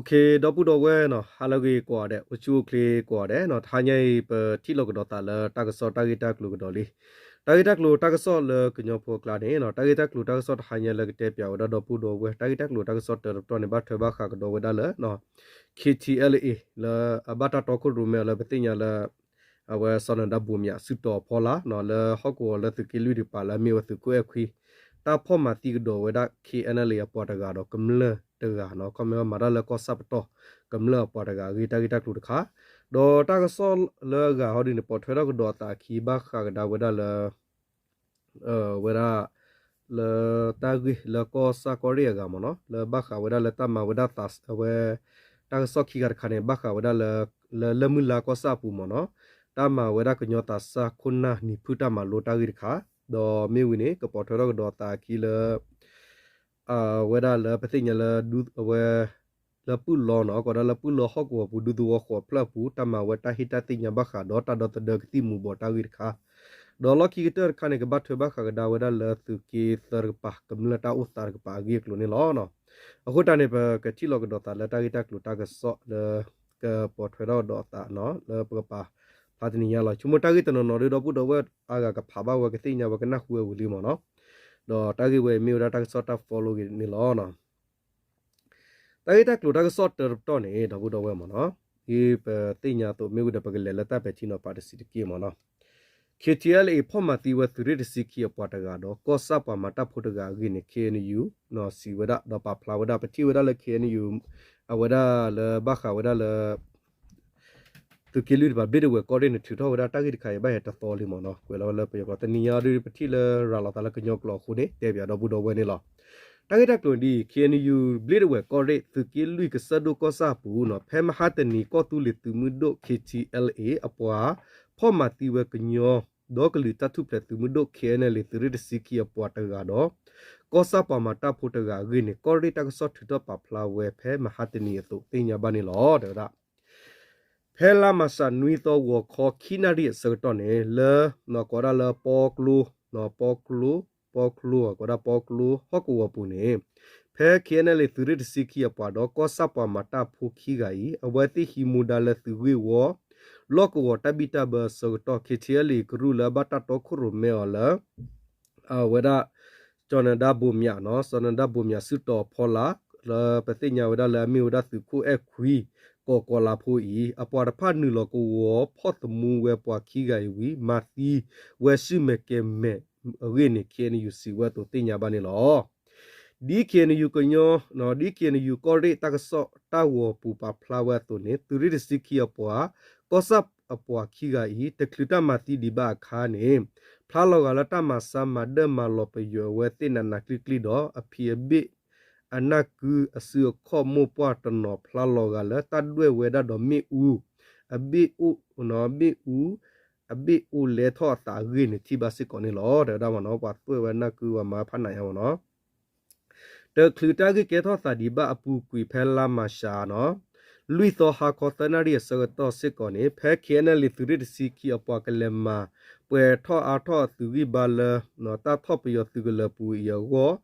ဒီပုၢ်ဒီဝဲၢ်နီၤ ဟါလၢအဂ့ၤကိးဂၤဒဲး အိၣ်ဆူၣ်အိၣ်ချ့ကိးဂၤဒဲးနီၤ, တဟါညါအံၤ ပထံၣ်လိာ်ကဒီးသးလၢတၢ်ကစီၣ်တၢ်ဂ့ၢ်တၢ်ကျိၤကဒီးလံ. တၢ်ဂ့ၢ်တၢ်ကျိၤတၢ်ကစီၣ်လၢကညီဖိအကျါန့ၣ်နီၤ, တၢ်ဂ့ၢ်တၢ်ကျိၤတၢ်ကစီၣ်တဟါညါလၢကတဲပၠးဝဲဒၣ်ဒီပုၢ်ဒီဝဲၢ် တၢ်ဂ့ၢ်တၢ်ကျိၤတၢ်ကစီၣ်တၢတပတီၢ်န့ၣ် ဘၣ်ထွဲဘၣ်ဃးကဒီးဝဲဒၣ်လၢ ခ့ထံအဲလ်အ့ လၢအဘၣ်တၢ်တီခိၣ်ရိၣ်မဲအီၤလၢပသ့ၣ်ညါလၢ အဝဲစီၤနၢၤဒါဘိးမၠးစုတီၤအဖီလာ်နီၤ လၢဟီၣ်ကဝီၤလၢသုးက့လွံၢ်တကပၤလၢအမ့ၢ်ဝဲသုးခိၣ်အဲၣ်ခွံ တၢ်ဖီၣ်မၤသံကဒီးဝဲဒၣ် ခ့ၣ်အဲၣ်အဲလ်အ့ အပှၤတဂၤဒီးကမျၢၢ်တဂၤနီၤ, ခီမ့ၢ်မၤတၢ်လၢကီၢ်ဆၣ်ပတီၢ် ကမျၢၢ်အပှၤတဂၤအဂ့ၢ် တၢ်ဂ့ၢ်တၢ်ကျိၤတခါ, ဒီးတၢ်ကစီၣ်လၢအဂၤဟီဒ်န့ၣ် ပိာ်ထွဲထီၣ်ကဒီးအသးအခံ ဘၣ်ဃးကဒါဝဲဒၣ်လၢ ဝဲဒၣ် လၢတၢ်ဂ့ၢ်လၢကီၢ်ဆၣ်ကီၢ်ရ့ၣ်အဂၤမ့ၢ်နီၤ, လၢဘၣ်ဃးဝဲဒၣ်လၢတၢ်မၤဝဲဒၣ်သး အဝဲ တၢ်ကစီၣ်ခံခါတခါန့ၣ် ဘၣ်ဃးဝဲဒၣ်လၢ လၢလၢၢ်မုၢ်လါကီၢ်ဆၣ်အပူၤမ့ၢ်နီၤ, တၢ်မၤဝဲဒၣ်ကညီသးစၢ်ခိၣ်နၢ်နံၤဖုၣ်တၢ်မၤလိတၢ်ဂ့ၢ်တခါ, ဒီးမ့ၢ်ဝံၤန့ၣ် ကပိာ်ထွဲထီၣ်ကဒီးအသးအခံလၢ အဝဲဒၣ်လၢပသ့ၣ်ညါလၢ အဝဲ လၢပုၢ်လီၤနီၤ, ကိးဒၣ်လၢပုၢ်လီၤဟီၣ်ကဝီၤပူၤ ဒူသဝီဃိးဖျၢၣ်အပူၤ တၢ်မၤဝဲတၢ်ဟ့ၣ်တၢ်သ့ၣ်ညါဘၣ်ဃးဒီးတၢ်ဒီသဒၢကသံၣ်မူၤဘှီးတၢ်ဂ့ၢ်တခါ, ဒီးလီၢ်ခံကတၢၢ်တခါန့ၣ် ကဘၣ်ထွဲဘၣ်ဃးကဒါဝဲဒၣ်လၢသုးက့သၢတကပၤ ကမျၢၢ်တၢ်အိၣ်သးတကပၤအဂ့ၢ်အကျိၤန့ၣ်လီၤ. အဃိတၢ်န့ၣ် ပကထံၣ်လိာ်ကဒီးသးလၢတၢ်ဂ့ၢ်တၢ်ကျိၤတၢ်ကစီၣ်လၢ ကပိာ်ထွဲထီၣ်ကဒီးအသးနီၤ လၢပကပာ်ဖျါတနံၤညါလီၤ. ဆိကမိၣ်တၢ်ဂ့ၢ်တနီၤနီၤဒီး ဒီပုၢ်ဒီဝဲၢ်အါဂၤကဖးဘၣ်ဝဲ ကသ့ၣ်ညါဝဲ ကနၢ်ဟူဝဲဝံၤလံမ့ၢ်နီၤ, ဒီးတၢ်ဂ့ၢ်ဝဲအံၤမ့ၢ်ဝဲဒၣ်တၢ်ကစီၣ်တၢ် follow ဂ့ၤန့ၣ်လီၤ. တၢ်ဂ့ၢ်တၢ်ကျိၤတၢ်ကစီၣ်တၢတပတီၢ်န့ၣ် ဒီပုၢ်ဒီဝဲၢ်မ့ၢ်နီၤ, ဒ်ပသ့ၣ်ညါအသိး မ့ၢ်ဝံၤဒီး ပကလဲၤလၢတၢ်ပဲာ်ထံနီၤဖးတစဲးတက့ၢ်မ့ၢ်နီၤ, ခ့ထံအဲလ်အ့ ဖီၣ်မၤသံဝဲသုးရ့ၣ်တဆံခံအပှၤတဂၤဒီး ကီၢ်ဆၣ်ပှၤမၤတၢ်ဖိတဂၤအဂ့ၢ်န့ၣ် ခ့ၣ်အဲၣ်ယူၣ် စံးဝဲဒၣ် ဒီးပာ်ဖျါဝဲဒၣ် ပထံၣ်ဝဲဒၣ်လၢ ခ့ၣ်အဲၣ်ယူၣ် အဝဲဒၣ်လၢဘၣ်ဃးဝဲဒၣ်လၢ သုးက့လွံၢ်တကပၤ ဘျ့ၣ်ဒဝဲၢ်ကီၢ်ရ့ၣ်န့ၣ် ထုးထီၣ်ဝဲဒၣ်တၢ်ဂ့ၢ်တခါအံၤ ဘၣ်ဟဲတသီလံမ့ၢ်နီၤ, ကွဲးလီၤဝဲလၢပယီၤကျိာ် တနံၤညါဒီး ပထံၣ်လၢရၤလီၤသးလၢကညီကျိာ်အဃိန့ၣ် တဲပၠးဒီပုၢ်ဒီဝဲၢ်န့ၣ်လီၤ. တၢ်ဂ့ၢ်တၢ်ကျိၤဒ်အံၤ ခ့ၣ်အဲၣ်ယူၣ် ဘျ့ၣ်ဒဝဲၢ်ကီၢ်ရ့ၣ် သုးက့လွံၢ်ကစၢၢ်ဒိၣ်ကီၢ်ဆၣ်အပူၤနီၤ, ဖဲမဟါတနံၤ ကီၢ်သူလ့ၤသုးမုၢ်ဒိၣ် ခ့ၣ်ထံအဲလ်အ့ အပှၤ ဖီၣ်မၤသံဝဲကညီ ဒီကလုာ်တၢ်ထူၣ်ဖျဲးသုးမုၢ်ဒိၣ် ခ့ၣ်အဲၣ်အဲလ်အ့ သုးရ့ၣ်တဆံခံအပှၤတဂၤဒီး ကီၢ်ဆၣ်ပှၤမၤတၢ်ဖိတဂၤအဂ့ၢ်န့ၣ် ကီၢ်ရ့ၣ်တၢ်ကစီၣ်ထုးထီၣ်ပာ်ဖျါဝဲဖဲမဟါတနံၤအသိး သ့ၣ်ညါဘၣ်န့ၣ်လီၤ. တဲဝဲဒၣ် ဖဲလါမၤရှးနွံသီ ဂီၤခီခံနၣ်ရံၣ်အဆၢကတီၢ်န့ၣ် လၢ ကိးဒၣ်လၢပီကျိ ပီကျိ ပီကျိ ကိးဒၣ်ပီကျိ ဟီၣ်ကဝီၤပူၤန့ၣ် ဖဲ ခ့ၣ်အဲၣ်အဲလ်အ့ သုးရ့ၣ်တဆံခံအပှၤဒီး ကီၢ်ဆၣ်ပှၤမၤတၢ်ဖိခံဂၤအံၤ အဝဲသ့ၣ်ဟံးမူဒါလၢသုးဂ့ၢ်ဝီ လီၢ်ကဝီၤတၢ်ဘံၣ်တၢ်ဘၢအဆၢကတီၢ် ခ့ၣ်ထံအဲၣ်အဲလ်အ့ ကရူၢ်လၢအဘၣ်တၢ်တီခိၣ်ရိၣ်မဲအီၤလၢ အဝဲဒၣ် စီၤနၢၤဒါဘိးမၠးနီၤ, စီၤနၢၤဒါဘိးမၠးစုတီၤအဖီလာ် လၢပသ့ၣ်ညါဝဲဒၣ်လၢအမ့ၢ်ဝဲဒၣ်သုးခိၣ်အဲၣ်ခွံ ကိးကီၤလၤဖိအံၤ အပှၤတဖၣ်နုာ်လီၤကဝီၤဖီၣ်သမူဝဲပှၤခံဂၤအံၤဝံၤ မၤသံဝဲဆူၣ်မဲာ်ကဲၤမဲာ်အဂ့ၢ်န့ၣ် ခ့ၣ်အဲၣ်ယူၣ် စံးဝဲအသိးသ့ၣ်ညါဘၣ်န့ၣ်လီၤ. ဒ်ခ့ၣ်အဲၣ်ယူၣ်ကညီ ဒ်ခ့ၣ်အဲၣ်ယူၣ် ကီၢ်ရ့ၣ်တၢ်ကစီၣ်တၢ်ဂီၤပူၤပာ်ဖျါဝဲအသိးန့ၣ် သုးရ့ၣ်တဆံခံအပှၤ ကီၢ်ဆၣ်အပှၤခံဂၤအံၤ တချုးတၢ်မၤသံဒံးဘၣ်အခါန့ၣ် ဖျါလီၤဂာ်လၢတၢ်မၤဆါမၤဒၢၣ်မၤလီၤပယွဲဝဲသ့ၣ်နးနးကျံၤကျံၤဒီး အဖံးအဘ့ၣ်အနၢ်ကုအစုအခီၣ်မိၢ်ပှၢ်တနီၤ ဖျါလီၤဂာ်လၢတၢ်ဒွဲၣ်ဝဲဒၣ်ဒီးမ့ၣ်အူ အဘ့ၣ်အိၣ် ဘ့ၣ်အူ အဘ့ၣ်အိၣ်လဲထီၣ်အသးအဂ့ၢ်န့ၣ် ထံၣ်ဘၣ်စ့ၢ်ကီးန့ၣ်လီၤ. တဲဝဲဒၣ်မ့ၢ်နီၤ ပှၤသွဲၣ်ဝဲနၢ်ကုဝဲမၤဖးနးယါမ့ၢ်နီၤ တချုးတၢ်ဂ့ၢ်ကဲထီၣ်သးဒံးဘၣ်အပူၤကွံာ်ဖဲလါမၤရှးနီၤ လွံၢ်သီဟါခီသၢနၣ်ရံၣ်အဆၢကတီၢ်စ့ၢ်ကီးန့ၣ် ဖဲ ခ့ၣ်အဲၣ်အဲၣ်ယူၣ် သုးရ့ၣ်တဆံခံအပှၤကလဲၤမၤပှဲၤထီၣ်အါထီၣ်အသုးဂံၢ်ဘါလၢ တၢ်ထီၣ်ပယီၤသုးကလၢၤပူၤအံၤအဂီၢ်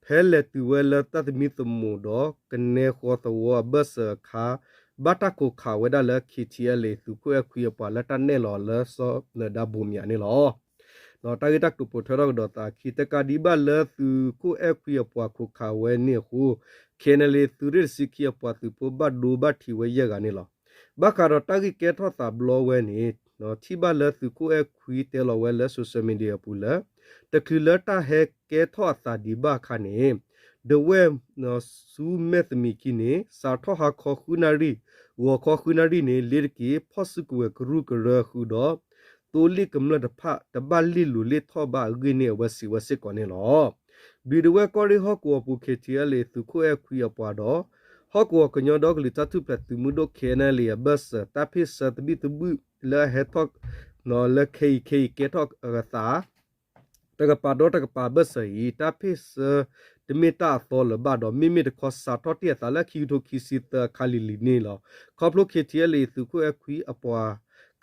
ဖဲလဲၤတုၤဝဲလၢတၢ်သမံသမိးဒီး ကနဲဃီသဝီအဘၢၣ်စၢၤအခါ ဘၣ်တၢ်ခိးခးဝဲဒၣ်လၢ ခ့ၣ်ထံအဲၣ်အဲၣ်အ့ သုးခိၣ်အဲၣ်ခွံအပှၤလၢတၢ်နဲၣ်လီၤလၢစီၤနၢၤဒါဘိးမၠးန့ၣ်လီၤ. တၢ်ဂ့ၢ်တၢ်ကျိၤပိာ်ထွဲထီၣ်ကဒီးသးအခံ တကးဒံးဘၣ်လၢသုးခိၣ်အဲၣ်ခွံအပှၤခိးခးဝဲန့ၣ်အဃိ ခ့ၣ်အဲၣ်အဲၣ်အ့ သုးရ့ၣ်တဆံခံအပှၤသုးဖိဘၣ်ဒိဘၣ်ထံးဝဲယဲၢ်ဂၤန့ၣ်လီၤ. ဘၣ်ဃးဒီးတၢ်ဂ့ၢ်ကဲထီၣ်သးဘျီဝဲန့ၣ် ထံၣ်ဘၣ်လၢသုးခိၣ်အဲၣ်ခွံတဲလီၤဝဲလၢ social media အပူၤလၢ တချုးလၢတၢ်ဟဲကဲထီၣ်အသးဒံးဘၣ်အခါန့ၣ် ဒဝဲၢ်ဆူမဲာ်သမံးခံန့ၣ် စးထီၣ်ဟါခီဃုနၣ်ရံၣ် ဂီၤခီဃုနၣ်ရံၣ်န့ၣ် လ့ၤတက့ၤ ဖီၣ်စုကဝဲၤကရူၢ်ကရၢဃုာ်ဒီး သိလ့ၣ်ကမျၢၢ်တဖၣ် တဘၣ်လ့ၣ်လိၤလ့ၣ်ထီၣ်ဘၣ်အဂ့ၢ်န့ၣ် အဝဲစံးဝဲစ့ၢ်ကီးန့ၣ်လီၤ. ဒုးဒဝဲၢ်ကီၢ်ရ့ၣ်ဟီၣ်ကဝီၤပူၤ ခ့ၣ်ထံအဲၣ်အ့ သုးခိၣ်အဲၣ်ခွံအပှၤဒီး ဟီၣ်ကဝီၤကညီဒီကလုာ်တၢ်ထူၣ်ဖျဲးသုးမုၢ်ဒိၣ် ခ့ၣ်အဲၣ်အ့ အဘၢၣ်စၢၤ တၢ်ဖ့ၣ်ဆၢသဘံၣ်သဘုၣ်လၢအဟဲထီၣ် လၢခဲအံၤခဲအံၤကဲထီၣ်အသး တကပၤဒီးတကပၤအဘၢၣ်စၢၤအံၤ တၢ်ဖ့ၣ်ဆၢတမ့ၢ်တၢ်အသီလၢၤဘၣ်ဒီး မ့မ့ၢ်တခီစးထီၣ်တ့ၢ်အသးလၢခံကထိခံဆံသၢအခါလံၤလံၤန့ၣ်လီၤ. ခီဖျိ ခ့ၣ်ထံအဲၣ်အ့ သုးခိၣ်အဲၣ်ခွံအပှၤ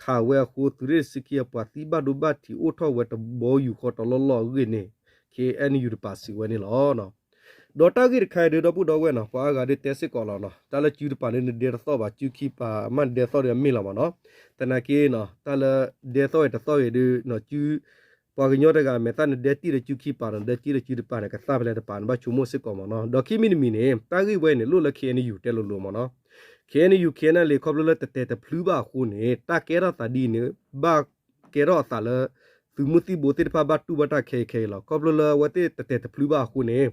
ခးဝဲအဃိ သုးရ့ၣ်တဆံခံအပှၤသံဘၣ်ဒိဘၣ်ထံးအိၣ်ထီၣ်ဝဲတဘီယူၢ်ဃီတလီၢ်လီၢ်အဂ့ၢ်န့ၣ် ခ့ၣ်အဲၣ်ယူၣ်တပၤစံးဝဲန့ၣ်လီၤ. ဒီးတၢ်ဂ့ၢ်တခါအံၤဒုး ဒီပုၢ်ဒီဝဲၢ်နီၤ ပှၤအါဂၤဒုးတဲစ့ၢ်ကီးလီၤနီၤ, တၢ်လၢစုတပၤန့ၣ် နဒဲတသီၣ်ဘၣ်, စုခံပၤမးနဒဲသီၣ်ဒီးအမ့ၢ်လီၤမ့ၢ်နီၤ. သနာ်က့နီၤ တၢ်လၢဒဲသီၣ်အံၤတသီၣ်အံၤဒုး စု ပှၤကညီတဂၤမဲာ်သၣ်နဒဲတံၢ်ဒီးစုခံပၤနီၤ, နဒဲတံၢ်ဒီးစုတပၤန့ၣ် ကသၣ်ဖဲလဲၣ်တပၤန့ၣ် ဘၣ်ဆိကမိၣ်စ့ၢ်ကီးမ့ၢ်နီၤ. ဒီးခံမံၤတမံၤန့ၣ် တၢ်ဂ့ၢ်ဝဲန့ၣ် လိၣ်လၢ K N U တဲလိၤလိၤမ့ၢ်နီၤ. K N U K N L A ခီဖျိလၢတတဲာ်တဖျုဘၣ်အဃိန့ၣ် တၢ်ကဲထီၣ်သးဒ်အံၤန့ၣ် ဘၣ်ကဲထီၣ်အသးလၢ သုးမုၢ်သံၣ်ဘိသ့ၣ်တဖၣ်ဘၣ်တူၢ်ဘၣ်တၢ်ခဲအံၤခဲအံၤလီၤ. ခီဖျိလၢအဝဲသ့ၣ်တတဲာ်တဖျုဘၣ်အဃိန့ၣ်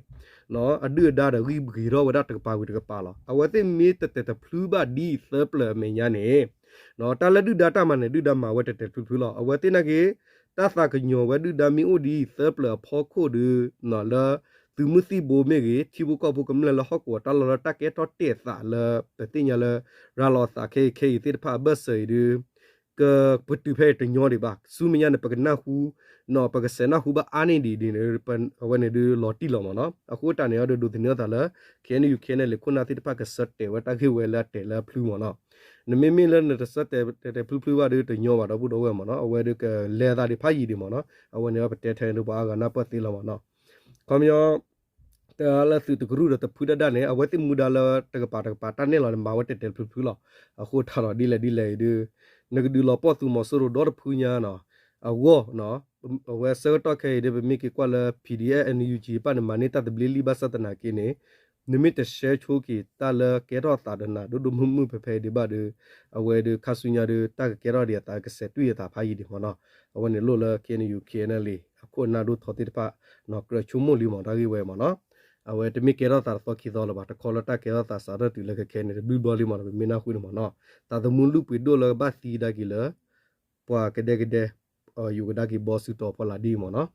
အဒုၣ်အဒါဒီးဂံၢ်ဂ့ၤထီၣ်ဝဲဒၣ်တကပၤဝံၤတကပၤလီၤ. အဝဲသ့ၣ်မ့ၢ်တတဲာ်တဖျုဘၣ်ဒ်အံၤသၢပျၢၤအမဲာ်ညါန့ၣ် တၢ်လၢဒုၣ်ဒါတၢ်မၤန့ၣ် ဒုၣ်ဒါမၤဝဲတဲာ်တဲာ်ဖျုဖျုလီၤ. အဝဲသ့ၣ်နာ်က့ တၢ်သးကညီၤဝဲဒုၣ်ဒါမ့ၢ်အိၣ်ဒ်အံၤသၢပျၢၤအဖီခိၣ်ဒီး လၢ သုးမုၢ်သံၣ်ဘိမ့ၢ်ဂ့ၤ ထံဖိကီၢ်ဖိကမျၢၢ်လၢဟီၣ်ကဝီၤတၢ်လီၢ်လၢတၢ်ကဲထီၣ်တဲာ်သးလၢ ပသ့ၣ်ညါလၢ ရၤလီၤအသးခဲအံၤခဲအံၤသ့ၣ်တဖၣ်အဘၢၣ်စၢၤအံၤဒီး ကပတုာ်ဖဲအံၤတညီဒံးဘၣ်. ဆူမဲာ်ညါန့ၣ် ပကနၢ်ဟူ ပကစဲးနၢ်ဟူဘၣ်အါန့ၢ်ဒံးဒ်န့ၣ် အဝဲန့ၣ်ဒုးလီၤတံၢ်လီၤမ့ၢ်နီၤ. အဃိတၢ်န့ၣ်အဒုးဒိးသန့ၤအသးလၢ K N U K N L A ခိၣ်နၢ်သ့ၣ်တဖၣ်ကဆၢတဲာ်ဝဲတၢ်ဂ့ၢ်ဝဲလၢအတဲာ်လၢအဖျုမ့ၢ်နီၤ. နမ့မ့ၢ်လၢနတဆၢတဲာ်တဲာ်ဖျုဖျုဘၣ်ဒီးတညီဘၣ်ဒီပုၢ်ဒီဝဲၢ်မ့ၢ်နီၤ. အဝဲဒုးကလဲၤသးဒံးဖးယံာ်ဒံးမ့ၢ်နီၤ. အဝဲန့ၣ်ပတဲထဲန့ၣ်ဒီးပှၤအါဂၤနၢ်ပၢၢ်သ့လီၤမ့ၢ်နီၤ. ခီပညီ တၢ်လၢသုးတကရူၢ်ဒီးတဖုဒၣ်ဒၣ်န့ၣ် အဝဲသ့ၣ်မူဒါလၢတကပၤတကပၤတၢ်နဲၣ်လီၤန့ၣ် မၤဝဲတဲာ်တဲာ်ဖျုဖျုလီၤ. အဃိတၢ်ဒီးဒ်လဲၣ်ဒ်လဲၣ်အံၤဒီး နကဒုးလီၤပှီၢ်သုးမီၤစိရိၤဒီတဖုညါနီၤ အဂီၢ် အဝဲဆၢကတီၢ်ခဲအံၤဒီး ပမ့ၢ်က့ၤကွၢ်လၢ P D F N U G တဖၣ်န့ၣ် မၤန့ၢ်တၢ်သဘျ့လံဘၣ်ဆၣ်သနာ်က့န့ၣ် နမ့ၢ်တဆှဲဆိက့ၤတၢ်လၢကဲထီၣ်အသးဒီးနၤဒိၣ်ဒိၣ်မုၢ်မုၢ်ဖဲဖဲအံၤဒံးဘၣ်ဒီး အဝဲဒီးခါဆူညါဒီး တၢ်ကကဲထီၣ်ဒံးအသးကစဲးတွံၢ်အသးဖးယံာ်ဒံးမ့ၢ်နီၤ. အဝဲန့ၣ်လိၣ်လၢ K N U K N L A အခိၣ်အနၢ်ဒိၣ်ထီသ့ၣ်တဖၣ် ကြၢးဆိကမိၣ်လံမ့ၢ်တၢ်ဂ့ၢ်ဝဲမ့ၢ်နီၤ. အဝဲတမ့ၢ်ကဲထီၣ်သးတသီခံသီလၢၤဘၣ် တခီလၢတၢ်ကဲထီၣ်သးစးထီၣ်တုၤလၢခဲခဲန့ၣ် တဘျုးဘျီလံမ့ၢ်နီၤ ပမ့ၢ်နၢ်ဟူန့ၣ်မ့ၢ်နီၤ. သးသမူလုၢ်ပှ့ၤဒိၣ်လၢကဘၣ်သံကဒါက့ၤလၢ ပှၤကဒဲကဒဲ ယိၤကဒါက့ၤဘီစုတီၤဖီလာ်ဒ်အံၤမ့ၢ်နီၤ.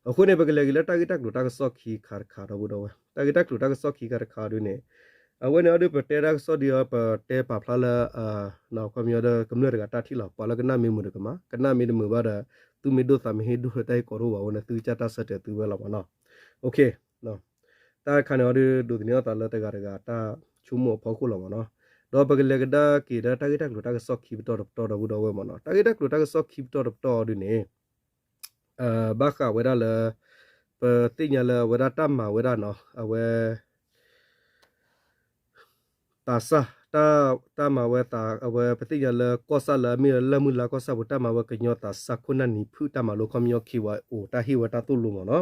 အဃိန့ၣ် ပကလဲၤက့ၤလၢတၢ်ဂ့ၢ်တၢ်ကျိၤတၢ်ကစီၣ်ခံခါတခါဒီပုၢ်ဒီဝဲၢ် တၢ်ဂ့ၢ်တၢ်ကျိၤတၢ်ကစီၣ်ခံခါတခါဒ်န့ၣ် အဝဲန့ၣ်အဒုးပတဲတၢ်ကစီၣ်ဒ်အံၤ ပတဲပာ်ဖျါလၢ ခီပညီဒီးကမျၢၢ်တဂၤတၢ်ထံၣ်လီၤ. ပှၤလၢကနၣ်မ့ၢ်မုာ်ဒီးကမၤ ကနၣ်မ့ၢ်တမုာ်ဘၣ်ဒီး သူၣ်မ့ၢ်ဒိၣ်သးမ့ၢ်ဟ့ၣ်ဒိၣ်ဒီးတၢ်ဟ့ၣ်ကိးတအိၣ်ဘၣ်အဃိန့ၣ် သုကစၢ်တၢ်ဆၢတဲာ်သုဝဲလီၤမ့ၢ်နီၤ. တၢ်တခါန့ၣ်အဒုးဒိးသန့ၤအသးလၢတဂၤတဂၤတၢ်ဆိကမိၣ်အဖီခိၣ်လီၤမ့ၢ်နီၤ. ဒီးပကလဲၤကဒါက့ၤဒီးတၢ်ဂ့ၢ်တၢ်ကျိၤတၢ်ကစီၣ်ခံပတီၢ်တပတီၢ်ဒီပုၢ်ဒီဝဲၢ်မ့ၢ်နီၤ. တၢ်ဂ့ၢ်တၢ်ကျိၤတၢ်ကစီၣ်ခံပတီၢ်တပတီၢ်ဒ်န့ၣ် ဘၣ်ဃးဝဲဒၣ်လၢ ပသ့ၣ်ညါလၢအဝဲဒၣ်တၢ်မၤဝဲဒၣ်နီၤ အဝဲ သးစၢ် တၢ်မၤဝဲသး အဝဲပသ့ၣ်ညါလၢကီၢ်စၢ်လၢအမ့ၢ်လၢမုၢ်လါကီၢ်ဆၣ်ပူၤ တၢ်မၤဝဲကညီသးစၢ်ခိၣ်နၢ်နံၤဖုၣ်တၢ်မၤလိ ခီပညီ K Y O တၢ်ဟ့ၣ်ဝဲတၢ်သိၣ်လိမ့ၢ်နီၤ.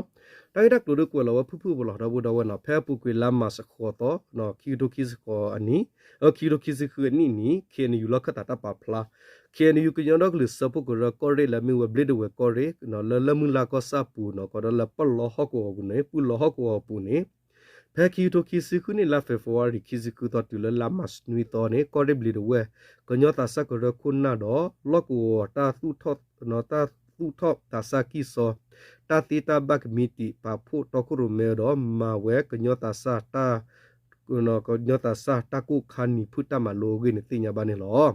တၢ်ဂ့ၢ်တၢ်ကျိၤဒုးကွဲးလီၤဝဲဖုၣ်ဖုၣ်ဖိလီၤ ဒီပုၢ်ဒီဝဲၢ်နီၤ. ဖဲအပူၤကွံာ်လါမးရှးဃိးသီ ခံကထိခံဆံဃိးအနံၣ် ခံကထိခံဆံဃုအနံၣ်န့ၣ် K N U လီၢ်ခၢၣ်သးတၢ်ပာ်ဖျါ K N U ကညီဒီကလုာ်စၢဖှိၣ်ကရၢ ကီၢ်ရ့ၣ်လၢအမ့ၢ်ဝဲဘျ့ဒဝဲၢ်ကီၢ်ရ့ၣ် လၢလၢမုၢ်လါကီၢ်ဆၣ်ပူၤနီၤ ကဒီးလၢပၢၢ်လီဟီၣ်ကဝီၤပူၤန့ၣ် ပၢၢ်လီဟီၣ်ကဝီၤပူၤန့ၣ် ဖဲခံကထိခံဆံဃုနံၣ်လါ February ခံဆံဃုသီတုၤလၢလါမးနွံသီန့ၣ် ကီၢ်ရ့ၣ်ဘျ့ဒဝဲၢ် ကညီသးစၢ်ကရၢခိၣ်နၢ်ဒီး လီၢ်ကဝီၤ တၢ်သူၣ်ထီၣ်သးစၢ်ကံၢ်စီ တၢ်သ့တၢ်ဘၣ်ကမံးတံာ် ပာ်ဖှိၣ်တီခိၣ်ရိၣ်မဲဒီး မၤဝဲကညီသးစၢ်တၢ် ကညီသးစၢ်တၢ်ကိၢ်ခါနံၤဖုၣ်တၢ်မၤလိအဂ့ၢ်န့ၣ်သ့ၣ်ညါဘၣ်န့ၣ်လီၤ.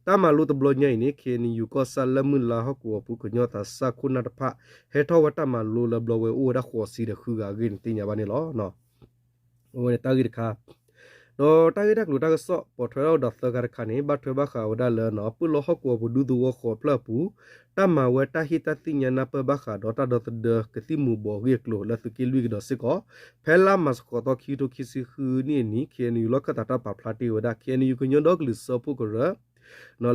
တၢ်မၤလိတဘျီညါအံၤန့ၣ် K N U ကီၢ်ဆၣ်လၢမုၢ်လါဟီၣ်ကဝီၤပူၤ ကညီသးစၢ်ခိၣ်နၢ်တဖၣ် ဟဲထီၣ်ဝဲတၢ်မၤလိလၢဘျီဝဲအိၣ်ဝဲဒၣ်ဃိးဆံဒီးဃုဂၤအဂ့ၢ်န့ၣ်သ့ၣ်ညါဘၣ်န့ၣ်လီၤ. အဝဲန့ၣ်တၢ်ဂ့ၢ်တခါ ဒီးတၢ်ဂ့ၢ်တၢ်ကျိၤတၢ်ကစီၣ် ပိာ်ထွဲထီၣ်ဒီးသၢခါတခါန့ၣ် ဘၣ်ထွဲဘၣ်ဃးဝဲဒၣ်လၢ ပၢၢ်လီဟီၣ်ကဝီၤပူၤဒူသဝီဃိးဖျၢၣ်အပူၤ တၢ်မၤဝဲတၢ်ဟ့ၣ်တၢ်သ့ၣ်ညါနၢ်ပၢၢ်ဘၣ်ဃးဒီးတၢ်ဒီသဒၢကသံၣ်မူၤဘှီးအဂ့ၢ်အကျိၤလၢသုးက့လွံၢ်ကဒီးစ့ၢ်ကီး ဖဲလါမးရှးဃိးသီ ခံကထိခံဆံဃုနံၣ်အနံၤ K N U လီၢ်ခၢၣ်သးတၢ်ပာ်ဖျါတ့ၢ်ဝဲဒၣ် K N U ကညီဒီကလုာ်စၢဖှိၣ်ကရၢ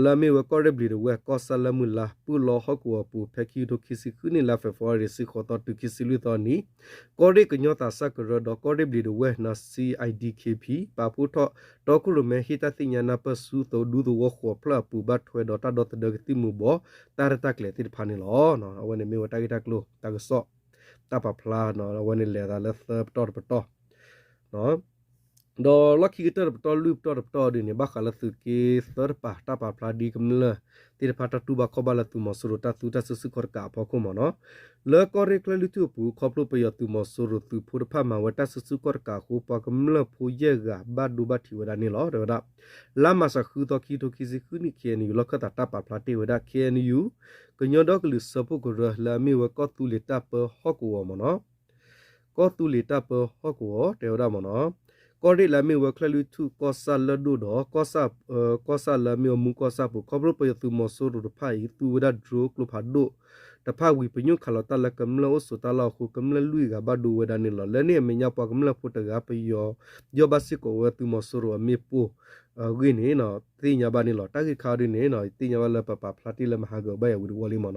လၢအမ့ၢ်ဝဲကီၢ်ရ့ၣ်ဘျ့ဒဝဲၢ် ကီၢ်ဆၣ်လၢမုၢ်လါ ပၢၢ်လီဟီၣ်ကဝီၤပူၤ ဖဲခံကထိခံဆံဃုနံၣ်လါ February တဆံဃိးသီတုၤခံဆံလွံၢ်သီနံၤ ကီၢ်ရ့ၣ်ကညီသးစၢ်ကရၢဒီး ကီၢ်ရ့ၣ်ဘျ့ဒဝဲၢ် C I D K P ပာ်ဖှိၣ်ထီၣ် တီခိၣ်ရိၣ်မဲဟ့ၣ်တၢ်သ့ၣ်ညါနၢ်ပၢၢ်ဆူဒူသဝီဃိးဖျၢၣ်အပူၤ ဘၣ်ထွဲဒီးတၢ်ဒီသဒၢကသံၣ်မူၤဘှီး တၢ်ရဲၣ်တၢ်ကျဲၤသ့ၣ်တဖၣ်န့ၣ်လီၤ. အဝဲန့ၣ်မ့ၢ်ဝဲတၢ်ဂ့ၢ်တၢ်ကျိၤ တၢ်ကစီၣ် တၢ်ပာ်ဖျါ အဝဲန့ၣ်လဲၤသးလၢသၢပတီၢ်တပတီၢ် ဒီးလီၢ်ခံကတၢၢ်တပတီၢ် လွံၢ်ပတီၢ်တပတီၢ်ဒ်န့ၣ် ဘၣ်ဃးလၢသုးက့သၢတပၤ တၢ်ပာ်ဖျါဒ်ကမျၢၢ်သ့ၣ်တဖၣ်တၢ်တူၢ်ဘၣ်ခီၣ်ဘၣ်လၢသုးမီၤစိရိၤတၢ်သူတၢ်စုဆူၣ်ခီၣ်တကးအဖီခိၣ်မ့ၢ်နီၤ. လၢကီၢ်ရ့ၣ်ကၠဲၣ်လွံၢ်ထူၣ်အပူၤ ခီဖျိပယီၤသုးမီၤစိရိၤသုးဖိတဖၣ်မၤဝဲတၢ်စုဆူၣ်ခီၣ်တကးအဃိ ပှၤကမျၢၢ်ဖိယဲၢ်ဂၤဘၣ်ဒိဘၣ်ထံးဝဲဒၣ်န့ၣ်လီၤ. တဲဝဲဒၣ် လါမးရှးဃုသီ ခံကထိခံဆံဃုနံၣ် K N U လီၢ်ခၢၣ်သးတၢ်ပာ်ဖျါတ့ၢ်ဝဲဒၣ် K N U ကညီဒီကလုာ်စၢဖှိၣ်ကရၢလၢအမ့ၢ်ဝဲကီၢ်သူလ့ၤတၢ်ပၢဟီၣ်ကဝီၤမ့ၢ်နီၤ ကီၢ်သူလ့ၤတၢ်ပၢဟီၣ်ကဝီၤ တဲဝဲဒၣ်မ့ၢ်နီၤ ကီၢ်ရ့ၣ်လၢအမ့ၢ်ဝဲကၠဲၣ်လွံၢ်ထူၣ် ကီၢ်ဆၣ်လၢၢ်ဒိၣ်ဒီး ကီၢ်ဆၣ်လၢအမ့ၢ်ဝဲမူကီၢ်ဆၣ်ပူၤ ခီဖျိပယီၤသုးမီၤစိရိၤတဖၣ်အံၤ သူဝဲဒၣ် drone ကျိဖးဒိၣ် တဖၣ်ဝံၤ ပညိၣ်ခးလီၤတၢ်လၢကမျၢၢ်အိၣ်ဆိးတၢ်လီၢ်အဃိ ကမျၢၢ်လွံၢ်ဂၤဘၣ်ဒိဝဲဒၣ်န့ၣ်လီၤ. လၢန့ၣ်အမဲာ်ညါပှၤကမျၢၢ်ဖိတဂၤ ပယီၤ ယီၢ်ဘၣ်စ့ၢ်ကီးဝဲသုးမီၤစိရိၤအမ့ၣ်ပိၢ်အဂ့ၢ်န့ၣ် သ့ၣ်ညါဘၣ်န့ၣ်လီၤ. တၢ်ဂ့ၢ်တခါအံၤဒ်န့ၣ် ယသ့ၣ်ညါဘၣ်လၢပပာ်ဖျါတ့ၢ်လၢမဟါကၢၤဘၣ်ယၤဝံၤတဝီလံမ့ၢ်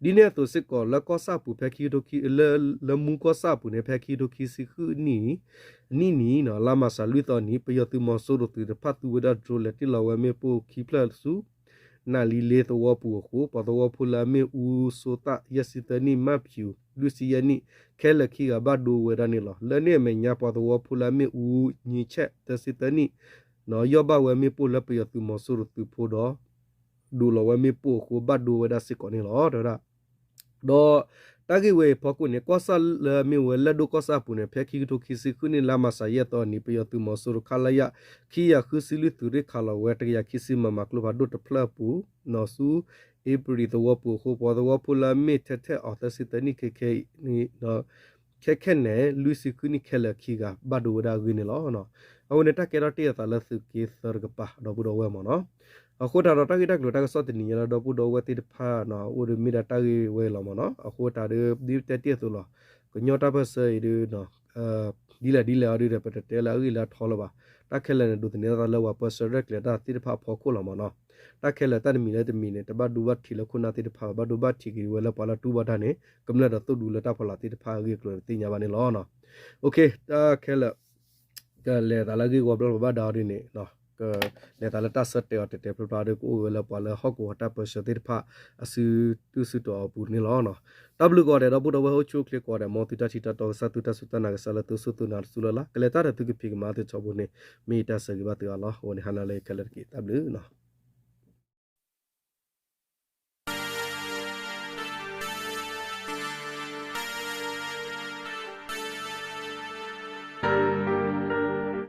နီၤ. ဒ်န့ၣ်အသိးစ့ၢ်ကီး လၢကီၢ်ဆၣ်အပူၤဖဲခံကထိခံ လၢမူကီၢ်ဆၣ်အပူၤန့ၣ် ဖဲခံကထိခံဆံဃုနံၣ် အနံၣ်နံၤ လါမၢ်ၡးလွံၢ်သီနံၤ ပယီၤသုးမီၤစိရိၤသုးတဖၣ်သူဝဲဒၣ် drone လဲၤတ့ၢ်လီၤဝဲမ့ၣ်ပိၢ်ခံဖျၢၣ်ဆူ နၣ်လံလ့သဝီပူၤအဃိ ပှၤသဝီဖိလၢအမ့ၢ်အူစိသၣ် ယဲၢ်ဆံသၢနံၣ်, မၣ်ဖၠူး လွံၢ်ဆံယဲၢ်နံၣ် ခဲလၢာ်ခံဂၤဘၣ်ဒိဝဲဒၣ်န့ၣ်လီၤ. လၢန့ၣ်အမဲာ်ညါပှၤသဝီဖိလၢအမ့ၢ်အူ ညံဆဲး သၢဆံသၢနံၣ် ယီၢ်ဘၣ်ဝဲမ့ၣ်ပိၢ်လၢပယီၤသုးမီၤစိရိၤသုးဖိဒီး ဒိးလီၤဝဲမ့ၣ်ပိၢ်အဃိ ဘၣ်ဒိဝဲဒၣ်စ့ၢ်ကီးန့ၣ်လီၤ တဲဝဲဒၣ်. ဒီးတၢ်ဂ့ၢ်ဝဲအံၤဖီခိၣ်န့ၣ် ကီၢ်ဆၣ်လၢအမ့ၢ်ဝဲလၢၢ်ဒိၣ်ကီၢ်ဆၣ်အပူၤန့ၣ် ဖဲခံကထိခံဆံဃုနံၣ် လါမၢ်ၡးယဲၢ်သီနံၤ ပယီၤသုးမီၤစိရိၤ ခလရ ခံကယၤဃုဆံလွံၢ်သုးရ့ၣ်ခးလီၤဝဲ တကယၤခံဆံ မမ ကျိဖးဒိၣ်တဖျၢၣ်အပူၤ ဆူ အ့ဖြ့ၣ်သဝီပူၤအဃိ ပှၤသဝီဖိလၢအမ့ၢ်ထဲထဲအီၤ သၢဆံသၢနံၣ် ခဲခဲအံၤ ခဲခဲန့ၣ် လွံၢ်ဆံဃုနံၣ် ခဲလၢာ်ခံဂၤ ဘၣ်ဒိဝဲဒၣ်အဂ့ၢ်န့ၣ်လီၤ. အဝဲန့ၣ်တၢ်ကဲထီၣ်တ့ၢ်အသးလၢသုးက့သၢတကပၤ ဒီပုၢ်ဒီဝဲၢ်မ့ၢ်နီၤ. အဃိသတးဒီးတၢ်ဂ့ၢ်တၢ်ကျိၤတၢ်ကစီၣ်တနံၤညါလၢဒီပုၢ်ဒီဝဲၢ်သ့ၣ်တဖၣ် အိၣ်ဒီးမ့ၢ်ဒၣ်တၢ်ဂ့ၢ်ဝဲအံၤလီၤမ့ၢ်နီၤ. အဃိသတးဒီး ဒ်ပတဲတ့ၢ်အသိးလီၤ. ကညီတၢ်ပၢၢ်ဆၢအံၤဒီး ဒ်လဲၣ်ဒ်လဲၣ်အီၤဒီး ပတတဲလၢအဂ့ၢ်လၢအထီလၢၤဘၣ်. တၢ်ခဲလၢာ်န့ၣ် ဒိးသန့ၤအသးလၢပှၤပၢဆှၢရဲၣ်ကျဲၤတၢ်သ့ၣ်တဖၣ်အဖီခိၣ်လီၤမ့ၢ်နီၤ. တၢ်ခဲလၢာ်တၢ်တမံၤလၢတမံၤန့ၣ် တဘၣ်ဒိဘၣ်ထံးလၢခိၣ်နၢ်သ့ၣ်တဖၣ်ဘၣ်, ဘၣ်ဒိဘၣ်ထံးက့ၤဝဲလၢပှၤလၢတူၢ်ဘၣ်တၢ်န့ၣ် ကမျၢၢ်ဒီးသိၣ်ဒူလၢတၢ်ဖီလာ်သ့ၣ်တဖၣ်အဂ့ၢ်အကျိၤန့ၣ် သ့ၣ်ညါဘၣ်န့ၣ်လီၤ. တၢ်ခဲလၢာ် ကလဲၤသးလၢအဂ့ၢ်ဝီဘျီဘၣ်ဒါအီၤဒ်န့ၣ် ကလဲၤသးလၢတၢ်ဆၢတဲာ်အီၤတဲာ်တဲာ်ဖျါဖျါဒီး ကအိၣ်ဝဲလၢပှၤလၢဟီၣ်ကဝီၤတၢ်ပၢဆှၢသ့ၣ်တဖၣ် အစုတူၢ်စုတီၤအပူၤန့ၣ်လီၤ. တၢ်ဘျုးကိးဂၤဒဲး ဒီပုၢ်ဒီဝဲၢ်အိၣ်ဆူၣ်အိၣ်ချ့ကိးဂၤဒဲး မ်သုတၢ်ထံၣ်တၢ်တီကစၢ် သုတၢ်စူၢ်တၢ်နာ်ကစၢ်လၢသုစူၢ်သုနာ်တစူၢ်လၢ်လၢ် ကလဲၤတၢ်ဒီးသုကဖံးကမၤသုထီဘိန့ၣ် မ့ၢ်ယတၢ်ဆၢဂ့ၤဘၣ်သုအါလီၤ. အဝဲန့ၣ်ဟါနၤလၢခဲလၢာ်တက့ၢ် တၢ်ဘျုး